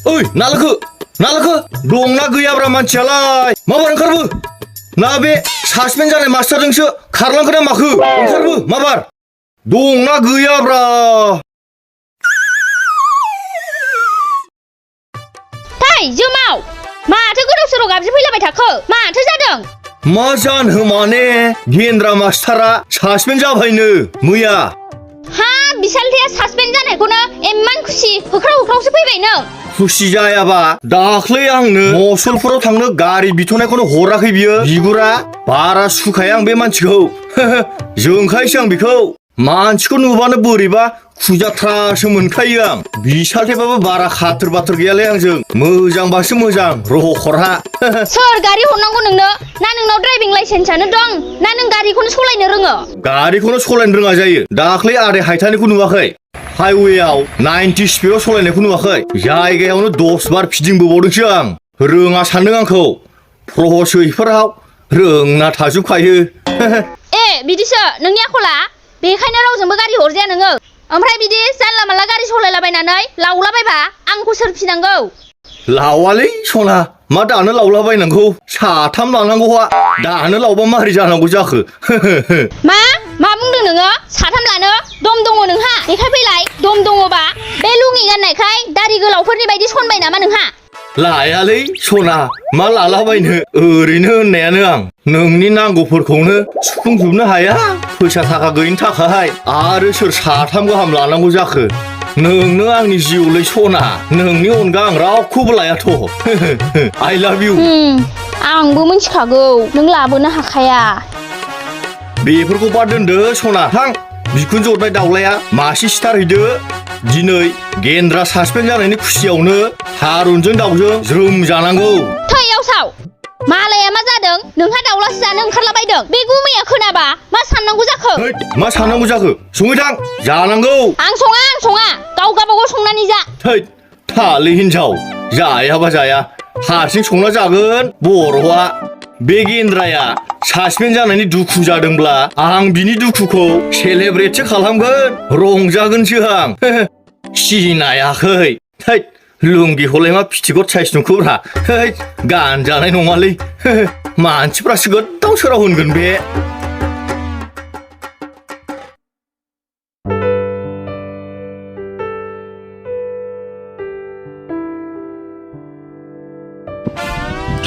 ओइ नालाखो दंना गैयाब्रा मानसियालाय माबार ओंखारबो ना बे सासपेन्ड जानाय मास्टारजोंसो खारलांखो ना माखो ओंखारबो माबार दंना गैयाब्रा फाय जोमाव माथो गोदाव सोराव गाबज्रि फैलाबाय थाखो माथो जादों मा जानो माने गेन्द्रा मास्टारा सासपेन्ड जाबायनो मैया हा बिसालथेया सासपेन्ड जानायखौनो एम्मान खुसि होख्राव-होख्रावसो फैबाय नों खुसि जायाबा दाख्लै आंनो मसलपुराव थांनो गारि बिथ'नायखौनो हराखै बियो बिगुरा बारा सुखाया आं बे मानसिखौ जोंखायोसो आं बेखौ मानसिखौ नुबानो बोरैबा खुजाथ्रासो मोनखायो आं बिसालथेबाबो बारा खाथोर बाथोर गैयालै आंजों मोजांबासो मोजां रहखरहा सोर गारि हरनांगौ नोंनो ना नोंनाव ड्राइभिं लाइसेन्सआनो दं ना नों गारिखौनो सालायनो रोङो गारिखौनो सालायनो रोङा जायो दाख्लै आदै हायथानिखौ नुवाखै हाइवेआव 90 स्पिडआव सालायनायखौ नुवाखै जायगायावनो 10 बार फिदिंबोबावदोंसो आं रोङा सानदों आंखौ प्रहसैफोराव रोंना थाजोबखायो ए बिदिसो नोंनि आखला बेखायनो रावजोंबो गारि हरजाया नोङो ओमफ्राय बिदि जानला मानला गारि सालायलाबायनानै लावलाबायबा आंखौ सोर फिनांगौ लावालै सना मा दानो लावलाबायनांगौ साथाम लानांगौहा दानो लावबा मारै जानांगौ जाखो मा बुंदों नोङो साथाम लानो दम दङ नोंहा देखाय फैलाय दम दङबा बे लुङि गाननायखाय दारि गोलावफोरनि बायदि सनबाय नामा नोंहा लायालै सना मा लालाबायनो ओरैनो होननायानो आं नोंनि नांगौफोरखौनो सुफुंजोबनो हाया फैसा थाखा गैयिनि थाखाय आरो सोर साथाम गाहाम लानांगौ जाखो नोंनो आंनि जिउलै सना नोंनि अनगा आं रावखौबो लायाथ' आइ लाभ इउ आंबो मिथिखागौ नों लाबोनो हाखाया बेफोरखौ बाद दोनदो सना थां बिखुनजो हरनाय दावलाया मासे सिथारहैदो दिनै गेन्द्रा सासपेन्ड जानायनि खुसियावनो थारुनजों दाउजों ज्रोम जानांगौ थैयाव साव मालाया मा जादों नोंहा दाउलासो जानो ओंखारलाबायदों बे गुमैया खोनाबा मा साननांगौ जाखो मा साननांगौ जाखो सङै थां जानांगौ आं सङा गाव गाबागाव संनानै जा थै थालै हिनजाव जायाबा जाया हारसिं संना जागोन बर'आ बे गेन्द्राया सासपेन्ड जानायनि दुखु जादोंब्ला आं बिनि दुखुखौ सेलेब्रेटसो खालामगोन रंजागोनसो आं सिनायाखै थै लुंगिखौलाय मा फिथिगत साइज नुखोब्रा गानजानाय नङालै मानसिफ्रासो गोदाव सोराव होनगोन बे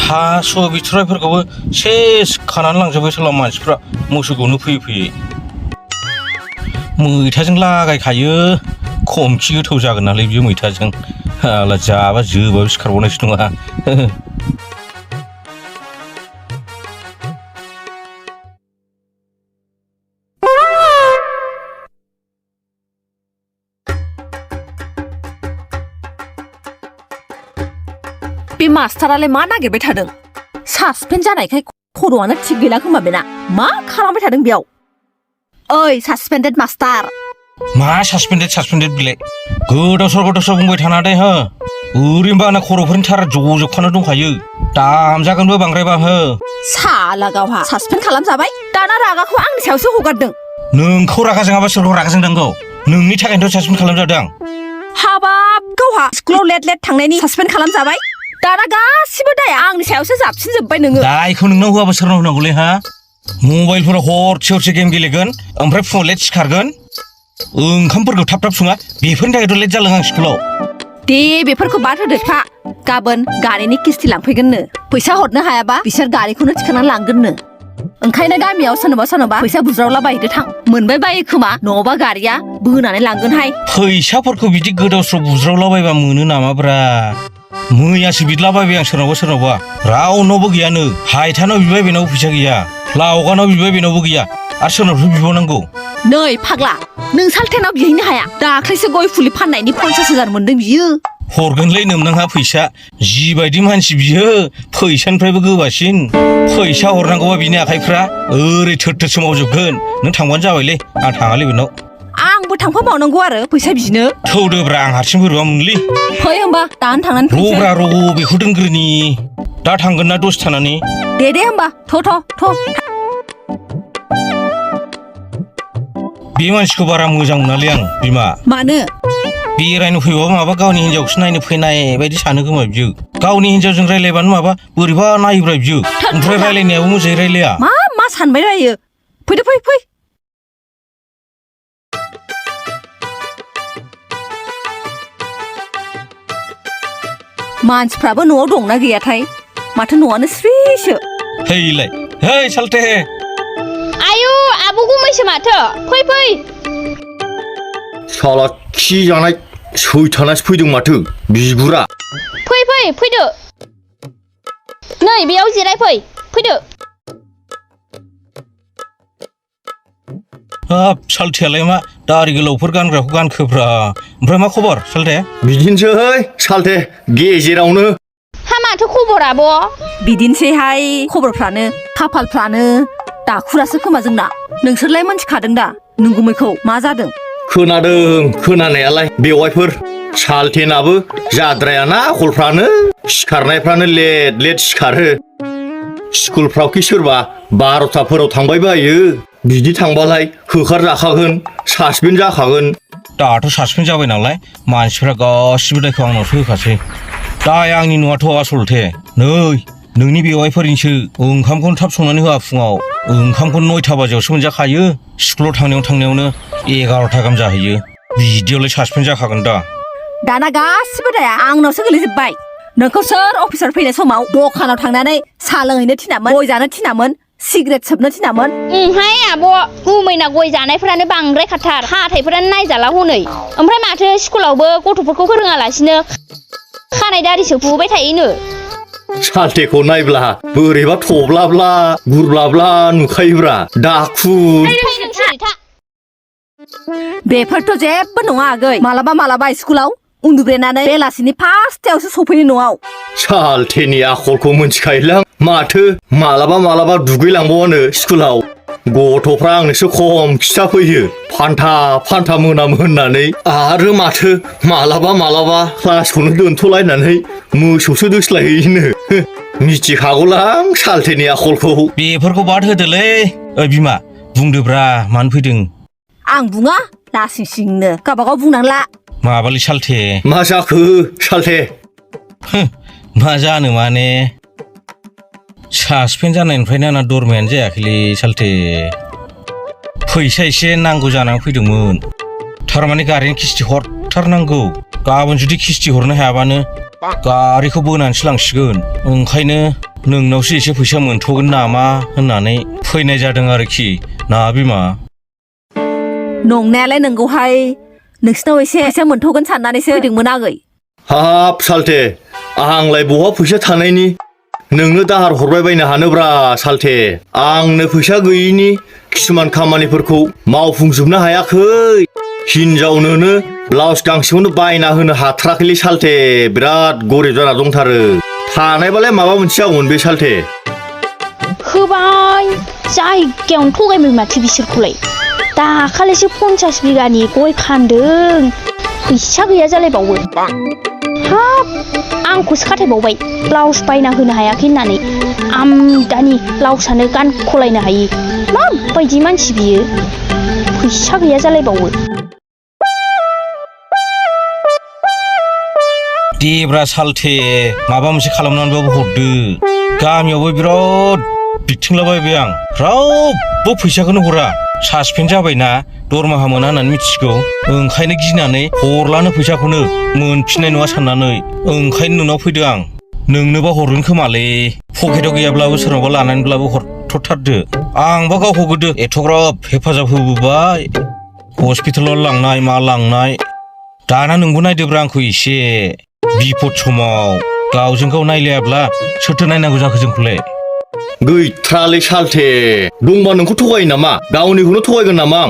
थास' बिथराइफोरखौबो सेस खानानै लांजोब्बाय सोरबा मानसिफ्रा मोसौखौनो फैयै मैथाजों लागायखायो खमखि गोथाव जागोन नालाय बियो मैथाजों हाला जाबा जोबाबो सिखारबावनायसो नङा बे मास्टारालाय मा नागिरबाय थादों सासपेन्ड जानायखाय खर'आनो थिग गैला खोमा बेना मा खालामबाय थादों बेयाव ओइ सासपेन्डेड मास्टार मा सासपेन्डेड बिलाय गोदाव सोर बुंबाय थाना दे हो ओरैनोबा आंना खर'फोरनि थारा जजोबखाना दंखायो दामजागोनबो बांद्रायबा हो साला गावहा सासपेन्ड खालामजाबाय दाना रागाखौ आंनि सायावसो हगारदों नोंखौ रागा जोङाबा सोरखौ रागा जोंनांगौ नोंनि थाखायनोथ' सासपेन्ड खालामजादों हाबाब गावहा स्कुलाव लेट थांनायनि सासपेन्ड खालामजाबाय दाना गासिबो दाया आंनि सायावसो जाबसिनजोब्बाय नोङो दायखौ नोंनाव होआबा सोरनाव होनांगौलै हा मबाइलफोराव हरसे गेम गेलेगोन ओमफ्राय फुङाव लेट सिखारगोन ओंखामफोरखौ थाब सङा बेफोरनि थाखायथ' लेट जालां आं स्कुलाव दे बेफोरखौ बाद होदो फा गाबोन गारिनि किस्ति लांफैगोननो फैसा हरनो हायाबा बिसोर गारिखौनो थिखांनानै लांगोननो ओंखायनो गामियाव सोरनोबा फैसा बुज्रावला बायदो थां मोनबाय बायो खोमा नङाबा गारिया बोनानै लांगोनहाय फैसाफोरखौ बिदि गोदाव सोराव बुज्रावला बायबा मोनो नामाब्रा मैयासो बिदलाबायबाय आं सोरनावबा रावनावबो गैयानो हायथानाव बिबाय बेनावबो फैसा गैया लावगानाव बिबाय बेनावबो गैया आरो सोरनावथ' बिबावनांगौ नै फाग्ला नों सालथेनाव बिहैनो हाया दाख्लैसो गय फुलि फाननायनि 50,000 मोनदों बियो हरगोनलै नोंनाहा फैसा जिबायदि मानसि बियो फैसानिफ्रायबो गोबासिन फैसा हरनांगौबा बिनि आखाइफ्रा ओरै थोर मावजोबगोन नों थांबानो जाबायलै आं थाङालै बेनाव आंबो थांफाबावनांगौ आरो फैसा बिनो थौदोब्रा आं हारसिं बोरैबा मोनलै फै होमबा दानो थांनानै रब्रा बेखौ दोनग्रोनि दा थांगोन ना दसे थानानै दे होमबा थ' बे मानसिखौ बारा मोजां मोनालै आं बिमा मानो बेरायनो फैबाबो माबा गावनि हिन्जावखौसो नायनो फैनाय बायदि सानो खोमा बियो गावनि हिन्जावजों रायलायबानो माबा बोरैबा नायोब्रा बियो ओमफ्राय रायलायनायाबो मोजाङै रायलाया मा सानबाय रायो फैदो फै मानसिफ्राबो न'आव दंना गैयाथाय माथो न'आनो स्रिसो हैलाय हे सालथे आयु आब' गुमैसो माथो फै साला खि जानाय सैथानासो फैदों माथो बिगुरा फैदो नै बेयाव फैदो हाब सालथेयालाय मा दारि गोलावफोर गानग्राखौ गानखोब्रा ओमफ्राय मा खबर सालथे बिदिनोसै सालथे गेजेरावनो हा माथो खबर आब' बिदिनोसैहाय खबरफ्रानो खाफालफ्रानो दाखुरासो खोमा जोंना नोंसोरलाय मोनथिखादों दा नोंगुमैखौ मा जादों खोनादों खोनानायालाय बेवाइफोर सालथेनाबो जाद्रायाना आखलफ्रानो सिखारनायफ्रानो लेट सिखारो स्कुलफ्रावखि सोरबा 12थाफोराव थांबाय बायो बिदि थांबालाय होखारजाखागोन सासपेन्ड जाखागोन दाथ' सासपेन्ड जाबाय नालाय मानसिफ्रा गासिबो दायखौ आंनावसो होखासै दाय आंनि न'आथ' आसलथे नै नोंनि बेवाइफोरनिसो ओंखामखौनो थाब संनानै होआ फुङाव ओंखामखौ 9टा बाजियावसो मोनजाखायो स्कुलाव थांनायावनो 11टा गाहाम जाहैयो बिदियावलाय सासपेन्ड जाखागोन दा दाना गासिबो दाया आंनावसो गोलैजोब्बाय नोंखौ सोर अफिसार फैनाय समाव दखानाव थांनानै साहा लोंहैनो थिनामोन गय जानो थिनामोन सिगारेट सोबनो थिनामोन हाय आब' गुमैना गय जानायफ्रानो बांद्राय खाथार हाथायफोरानो नायजाला हनै ओमफ्राय माथो स्कुलावबो गथ'फोरखौ फोरोङालासिनो खानाय दारिसो फुबाय थायोनो सालथेखौ नायब्ला बोरैबा थब्लाब्ला गुरब्लाब्ला नुखायोब्रा दाखु बेफोरथ' जेबो नङा आगै मालाबा स्कुलाव उन्दुब्रेनानै बेलासिनि 5टायावसो सफैयो न'आव सालथेनि आखलखौ मोनथिखायोलां माथो मालाबा दुगैलांबावानो स्कुलाव गथ'फ्रा आंनोसो खम खिथाफैयो फान्था मोनामो होननानै आरो माथो मालाबा क्लासखौनो दोनथ'लायनानै मोसौसो दोस्लायहैयोनो मिथिखागौलां सालथेनि आखलखौ बेफोरखौ बाद होदोलै ओइ बिमा बुंदोब्रा मानो फैदों आं बुङा लासिंसिंनो गावबागाव बुंनांला माबालै सालथे मा जाखो सालथे मा जानो माने सासपेन्ड जानायनिफ्रायनो आंना दरमायानो जायाखैलै सालथे फैसा एसे नांगौ जानानै फैदोंमोन थारमाने गारिनि किस्ति हरथारनांगौ गाबोन जुदि किस्ति हरनो हायाबानो गारिखौ बोनानैसो लांसिगोन ओंखायनो नोंनावसो एसे फैसा मोनथ'गोन नामा होननानै फैनाय जादों आरोखि ना बिमा नंनायालाय नंगौहाय नोंसिनाव एसे फैसा मोनथ'गोन साननानैसो फैदोंमोन आगै हाब सालथे आंलाय बहा फैसा थानायनि नोंनो दाहार हरबाय बायनो हानोब्रा सालथे आंनो फैसा गैयिनि किसुमान खामानिफोरखौ मावफुंजोबनो हायाखै हिनजावनोनो ब्लाउस गांसेखौनो बायना होनो हाथाराखैलै सालथे बिराद गरिब जाना दंथारो थानायबालाय माबा मोनसे जागौमोन बे सालथे होबाय जायगायावनो थगायबाय माथो बिसोरखौलाय दाखालिसो 50 बिगानि गय फानदों फैसा गैया जालायबावो हाब आंखौसो खाथायबावबाय ब्लाउस बायना होनो हायाखै होननानै आमदानि ब्लाउसानो गानखलायनो हायि माबायदि मानसि बियो फैसा गैया जालायबावो देब्रा सालथे माबा मोनसे खालामनानैबाबो हरदो गामियावबो बिराद बिथिंलाबायबाय आं रावबो फैसाखौनो हरा सासपेन्ड जाबायना दरमाहा मोना होननानै मिथिगौ ओंखायनो गिनानै हरलानो फैसाखौनो मोनफिननाय नङा साननानै ओंखायनो नोंनाव फैदो आं नोंनोबा हरगोन खोमालै पकेटाव गैयाब्लाबो सोरनावबा लानानैब्लाबो हरथ'थारदो आंबा गावखौ गोदो एथ'ग्राब हेफाजाब होबोबाय हस्पिटालाव लांनाय मा लांनाय दाना नोंबो नायदोब्रा आंखौ एसे बिपद समाव गावजों गाव नायलायाब्ला सोरथो नायनांगौ जाखो जोंखौलाय गैथ्रालै सालथे दंबा नोंखौ थगायो नामा गावनिखौनो थगायगोन नामा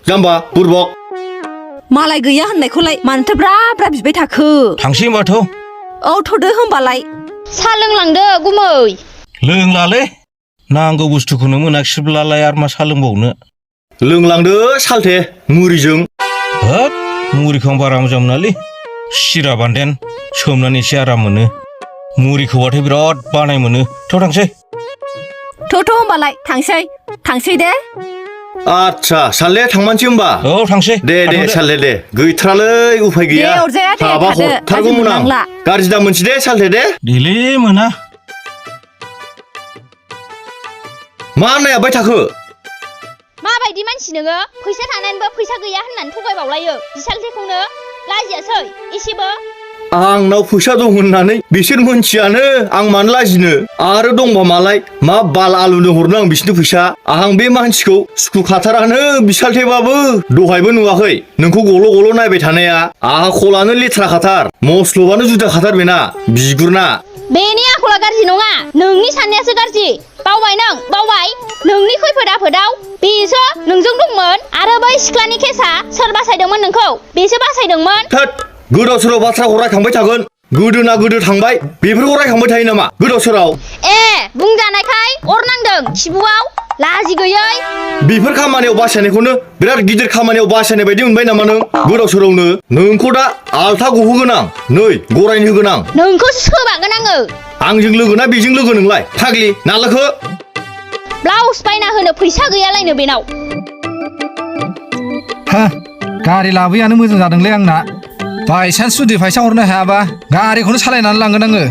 जाम्बा बुरबक मालाय गैया होननायखौलाय मानोथो ब्रा बिबाय थाखो थांसै होनबाथ' औ थ'दो होमबालाय साहा लोंलांदो गुमै लोंलालै नांगौ बुस्थुखौनो मोनाखिसैब्लालाय आरो मा साहा लोंबावनो लोंलांदो सालथे मुरिजों हाब मुरिखौ आं बारा मोजां मोनालै सिरा बान्देन सोमनानै एसे आराम मोनो मुरिखौबाथाय बिराद बानाय मोनो थ' थांसै थ' होमबालाय थांसै दे आदसा साले थांमानसै होमबा औ थांसै दे साले दे गैथ्रालै उफाय गैया दे अरजाया दे हाबा थादो हरथारगौमोन आं नांला गाज्रि दा मोनसै दे साले दे देलै मोना मा नायाबाय थाखो माबायदि मानसि नोङो फैसा थानानैबो फैसा गैया होननानै थगायबावलायो बिसालथेखौनो लाजियासै एसेबो आंनाव फैसा दं होननानै बिसोर मोनथियानो आं मानो लाजिनो आरो दंबा मालाय मा बाल आलुनो हरनो आं बिसोरनो फैसा आं बे मानसिखौ सुखु खाथारानो बिसालथेबाबो दहायबो नुवाखै नोंखौ गल' नायबाय थानाया आहा खलानो लेथ्रा खाथार मस्लबानो जुदा खाथार बेना बिगुरना बेनि आखला गाज्रि नङा नोंनि साननायासो गाज्रि बावबाय नोंनि खैफोद आफोदाव बेसो नोंजों दंमोन आरो बै सिख्लानि केसा सोर बासायदोंमोन नोंखौ बेसो बासायदोंमोन थोद गोदाव सोराव बाथ्राखौ रायखांबाय थागोन गोदोना गोदो थांबाय बेफोरखौ रायखांबाय थायो नामा गोदाव सोराव बुंजानायखाय अर नांदों खिबुआव लाजि गैयै बेफोर खामानियाव बासायनायखौनो बिराद गिदिर खामानियाव बासायनाय बायदि मोनबाय नामा नों गोदाव सोरावनो नोंखौ दा आलथा गहोगोन आं नै गरायनो होगोन आं नोंखौसो सोबागोन आङो आंजों लोगो ना बेजों लोगो नोंलाय फाग्लि नालाखो ब्लाउस बायना होनो फैसा गैयालायनो बेनाव गारि लाबोयानो मोजां जादोंलै आंना बायसान्स जुदि फैसा हरनो हायाबा गारिखौनो सालायनानै लांगोन आङो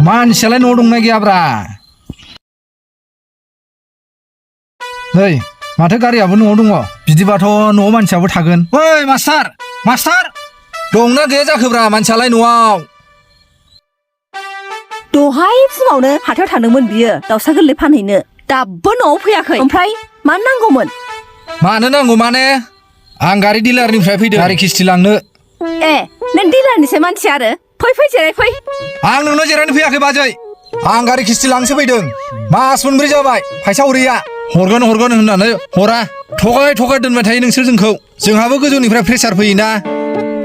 मानसियालाय न' दंना गैयाब्रा नै माथो गारियाबो न'आव दङ बिदिबाथ' न'आव मानसियाबो थागोन ओइ मास्टार दंना गैया जाखोब्रा मानसियालाय न'आव दहाय फुङावनो हाथायाव थांदोंमोन बियो दाउसा गोरलै फानहैनो दाबो न'आव फैयाखै ओमफ्राय मानो नांगौमोन मानो नांगौ माने आं गारि डिलारनिफ्राय फैदों गारि किस्ति लांनो नों डिलारनिसो मानसि आरो फै जिराय फै आं नोंनाव जिरायनो फैयाखै बाजै आं गारि किस्ति लांसो फैदों मास मोनब्रै जाबाय फैसा हरैया हरगोन होननानै हरा थगाय दोनबाय थायो नोंसोर जोंखौ जोंहाबो गोजौनिफ्राय प्रेसार फैयोना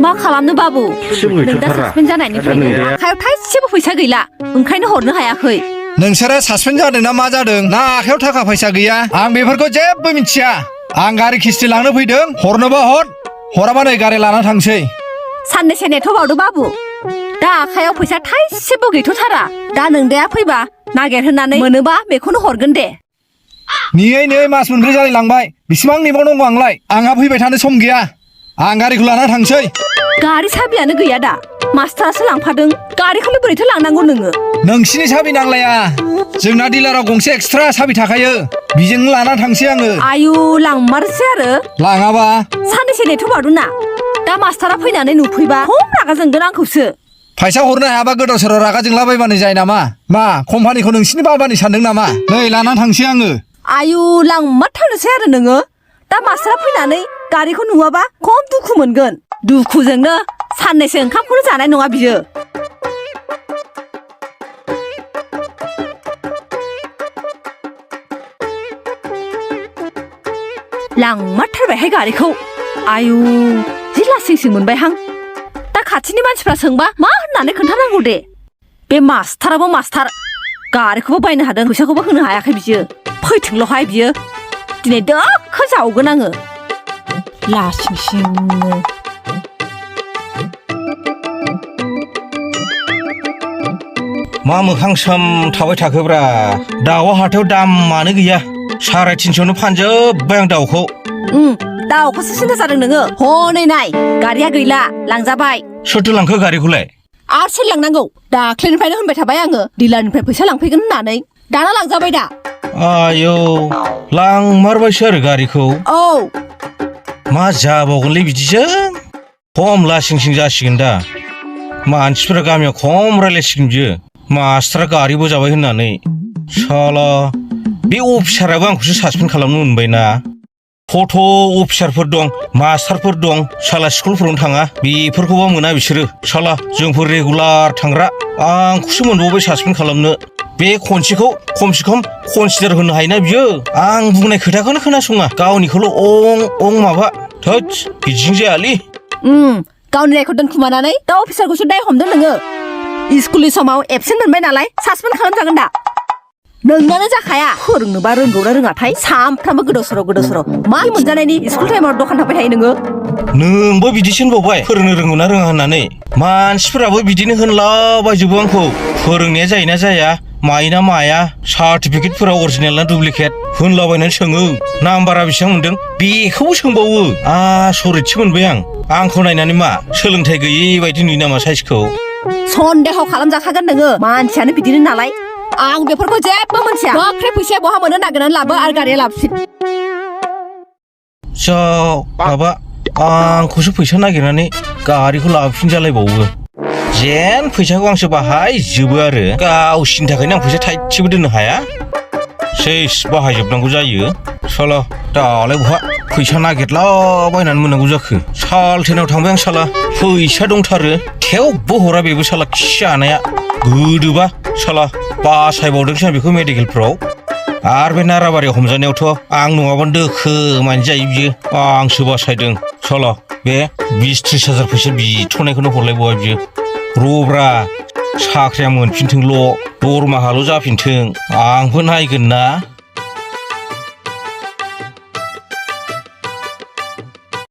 मा खालामनो बाबु नों दा सासपेन्ड जानायनिफ्रायनो आखायाव थाइसेबो फैसा गैला ओंखायनो हरनो हायाखै नोंसोरो सासपेन्ड जादों ना मा जादों ना आखायाव थाखा फैसा गैया आं बेफोरखौ जेबो मिथिया आं गारि किस्ति लांनो फैदों हरनोबा हराबा नै गारि लाना थांसै साननैसो नेथ'बावदो बाबु दा आखायाव फैसा थाइसेबो गैथ'थारा दा नोंदाया फैबा नागिरहोनानै मोनोबा बेखौनो हरगोन दे नै मास मोनब्रै जालायलांबाय बेसेबां नेबावनांगौ आंलाय आंहा फैबाय थानो सम गैया आं गारिखौ लाना थांसै गारि साबियानो गैया दा मास्टारासो लांफादों गारिखौलाय बोरैथो लांनांगौ नोङो नोंसिनि साबि नांलाया जोंना डिलाराव गंसे एक्सट्रा साबि थाखायो बेजोंनो लाना थांसै आङो आयु लांमारसै आरो लाङाबा साननैसो नेथ'बावदो ना दा मास्टारा फैनानै नुफैबा खम रागा जोंगोन आंखौसो फैसा हरनो हायाबा गोदाव सोराव रागा जोंलाबायबानो जायो नामा मा कम्पानिखौ नोंसिनि बाबानि सानदों नामा नै लाना थांसै आङो आयु लांमारथारनोसै आरो नोङो दा मास्टारा फैनानै गारिखौ नुवाबा खम दुखु मोनगोन दुखुजोंनो साननैसो ओंखामखौनो जानाय नङा बियो लांमारथारबायहाय गारिखौ आयु जि लासिंसिं मोनबायहां दा खाथिनि मानसिफ्रा सोंबा मा होननानै खोन्थानांगौ दे बे मास्टाराबो मास्टार गारिखौबो बायनो हादों फैसाखौबो होनो हायाखै बियो फैथोंल'हाय बियो दिनै दोखो जावगोन आङो लासिंसिंनो मा मोखां सोम थाबाय थाखोब्रा दाउआ हाथायाव दामानो गैया 350नो फानजोब्बाय आं दाउखौ दाउखौसो सिन्था जादों नोङो हनै नाय गारिया गैला लांजाबाय सोरथो लांखो गारिखौलाय आरो सोर लांनांगौ दाख्लैनिफ्रायनो होनबाय थाबाय आङो डिलारनिफ्राय फैसा लांफैगोन होननानै दाना लांजाबाय दा आयौ लांमारबायसो आरो गारिखौ औ मा जाबावगोनलै बिदिजों खम लासिंसिं जासिगोन दा मानसिफोरा गामियाव खम रायलायसिगोन बियो मास्टारा गारिबो जाबाय होननानै साला बे अफिसाराबो आंखौसो सासपेन्ड खालामनो मोनबायना फट' अफिसारफोर दं मास्टारफोर दं साला स्कुलफोरावनो थाङा बेफोरखौबा मोना बिसोरो साला जोंफोर रेगुलार थांग्रा आंखौसो मोनबावबाय सासपेन्ड खालामनो बे खनसेखौ खमसे खम कनसिदार होनो हायोना बियो आं बुंनाय खोथाखौनो खोनासङा गावनिखौल' अं माबा थोद बिदिजों जायालै गावनि रायखौ दोनखुमानानै दा अफिसारखौसो दाय हमदों नोङो स्कुलनि समाव एबसेन्ट मोनबाय नालाय सासपेन्ड खालामजागोन दा नोंनानो जाखाया फोरोंनोबा रोंगौना रोङाथाय सामफ्रामबो गोदाव सोराव मा मोनजानायनि स्कुल टाइमाव दखान थांबाय थायो नोङो नोंबो बिदिसो होनबावबाय फोरोंनो रोंगौना रोङा होननानै मानसिफोराबो बिदिनो होनलाबायजोबो आंखौ फोरोंनाया जायोना जाया मायोना माया सार्टिफिकेटफोरा अरिजिनेल ना डुप्लिकेट होनलाबायनानै सोङो नाम्बारा बेसेबां मोनदों बेखौबो सोंबावो आसरितसो मोनबाय आंखौ नायनानै मा सोलोंथाइ गैयै बायदि नुयो नामा साइसखौ सन्देह खालामजाखागोन नोङो मानसियानो बिदिनो नालाय आं बेफोरखौ जेबो मोनथिया गोख्रै फैसाया बहा मोनो नागिरनानै लाबो आरो गारिया लाबोफिन माबा आंखौसो फैसा नागिरनानै गारिखौ लाबोफिन जालायबावो जेन फैसाखौ आंसो बाहायजोबो आरो गावसिनि थाखायनो आं फैसा थाइसेबो दोननो हाया सेस बाहायजोबनांगौ जायो साला दालाय बहा फैसा नागिरलाबायनानै मोननांगौ जाखो सालथेनाव थांबाय आं साला फैसा दंथारो थेवबो हरा बेबो साला खि जानाया गोदोबा साला बासायबावदोंसो आं बेखौ मेडिकेलफ्राव आरो बे नाराबारियाव हमजानायावथ' आं नङाबानो दोखोमानो जायो बियो आंसो बासायदों साला बे 20-30 हाजार फैसा बिथ'नायखौनो हरलायबावा बियो रब्रा साख्रिया मोनफिनथोंल' दरमाहाल' जाफिनथों आंबो नायगोन ना